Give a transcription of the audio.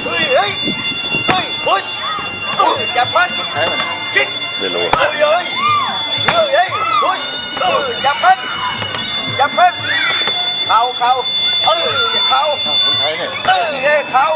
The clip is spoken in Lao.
ເຮີ້ຍ ເຮີ້ຍ ເຮີ້ຍ ພຸດ ເອີ ຈັບມັນ ໃຊ້ມັນ ຄິກ ໄດ້ໂລ ເອີ ເອີ ເອີ ເອີ ພຸດ ເອີ ຈັບມັນ ຈັບມັນ ເຂົ່າ ເຂົ່າ ເອີ ເຂົ່າ ອ້າວ ຄົນໄທນີ້ ເອີ ເອີ ເຂົ່າ